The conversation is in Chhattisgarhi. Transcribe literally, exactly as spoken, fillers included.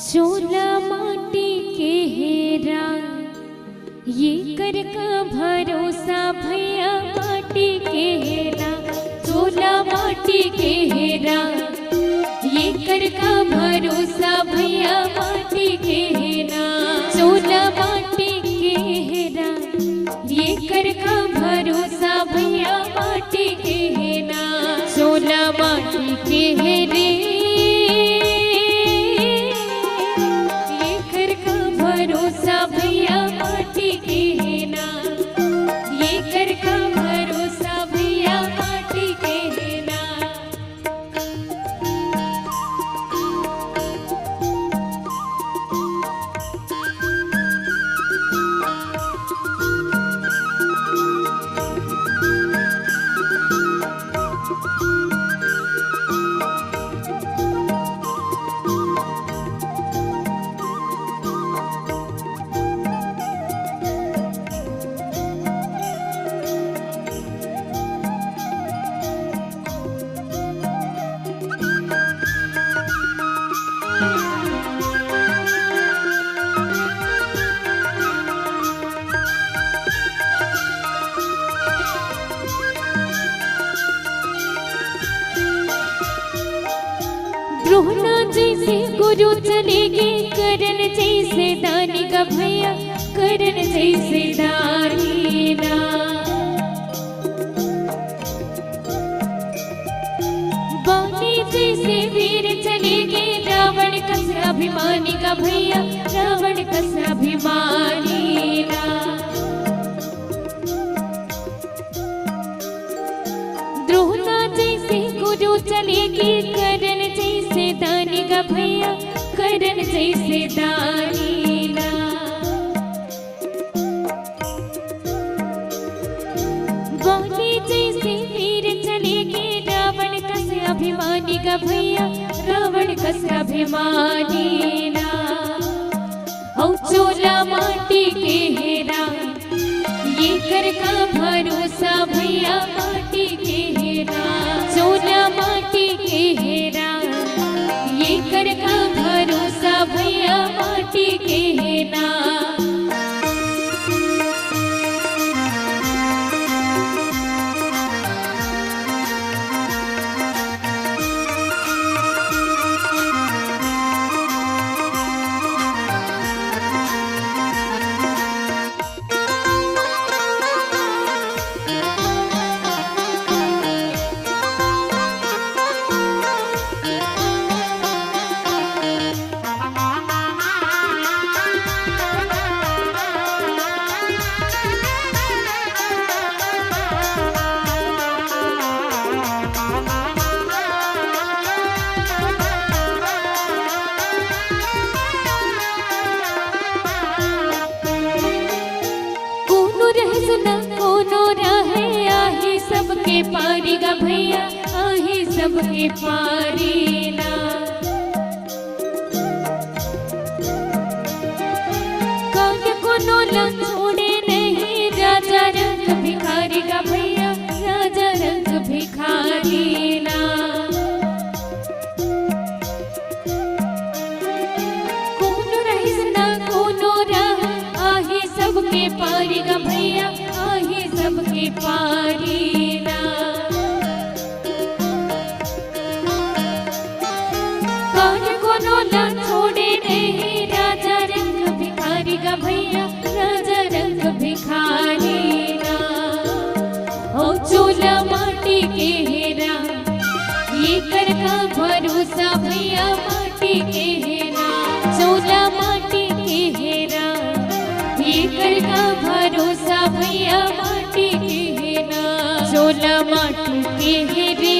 चोला माटी के हेरा, ये कर का भरोसा भैया माटी के हेरा। चोला माटी के हेरा, ये कर का भरोसा भैया माटी के हेरा। चोला माटी के हेरा, ये कर का भरोसा भैया माटी के हेरा। चोला माटी के हेरे, ये कर का भरोसा भैया माटी के हेरा। ये कर का भरोसा भैया माटी के हेरा। द्रोहना जैसे गुरु चले गे, करण जैसे दानी का भैया, करण जैसे दानी ना। बाली जैसे वीर चले गे, रावण कस अभिमानी का भैया, रावण कस अभिमानी ना। द्रोहना जैसे गुरु चले गे, करण जैसे दानी का भैया, करण जैसे दानी ना। बाली जैसे वीर चले गे, रावण कस अभिमानी का भैया, रावण कस अभिमानी ना। औ चोला माटी के हेरा, ये कर का भरोसा भैया माटी के हेरा। चोला माटी के हेरा, ये कर का भरोसा भैया माटी के हेरा। कोनो रहे सुना, कोनो रहे, आही सबके पारी गा भैया, आही सबके पारी ना। काल कोनो ला छोड़े नहीं, राजा रंग भिखारी गा भैया, राजा रंग भिखारी ना। कोनो रहिस ना कोनो रह, आही सबके पारी गा भैया, आही सबके पारी ना। काल कोनो ला छोड़े नहीं, राजा रंग भिखारी गा भैया, राजा रंग भिखारी ना। हो चोला माटी के हेरा, ये कर का भरोसा भैया माटी के हेरा। चोला माटी के हेरा, ये कर का भरोसा भैया माटी के हेरा। चोला माटी के हेरे,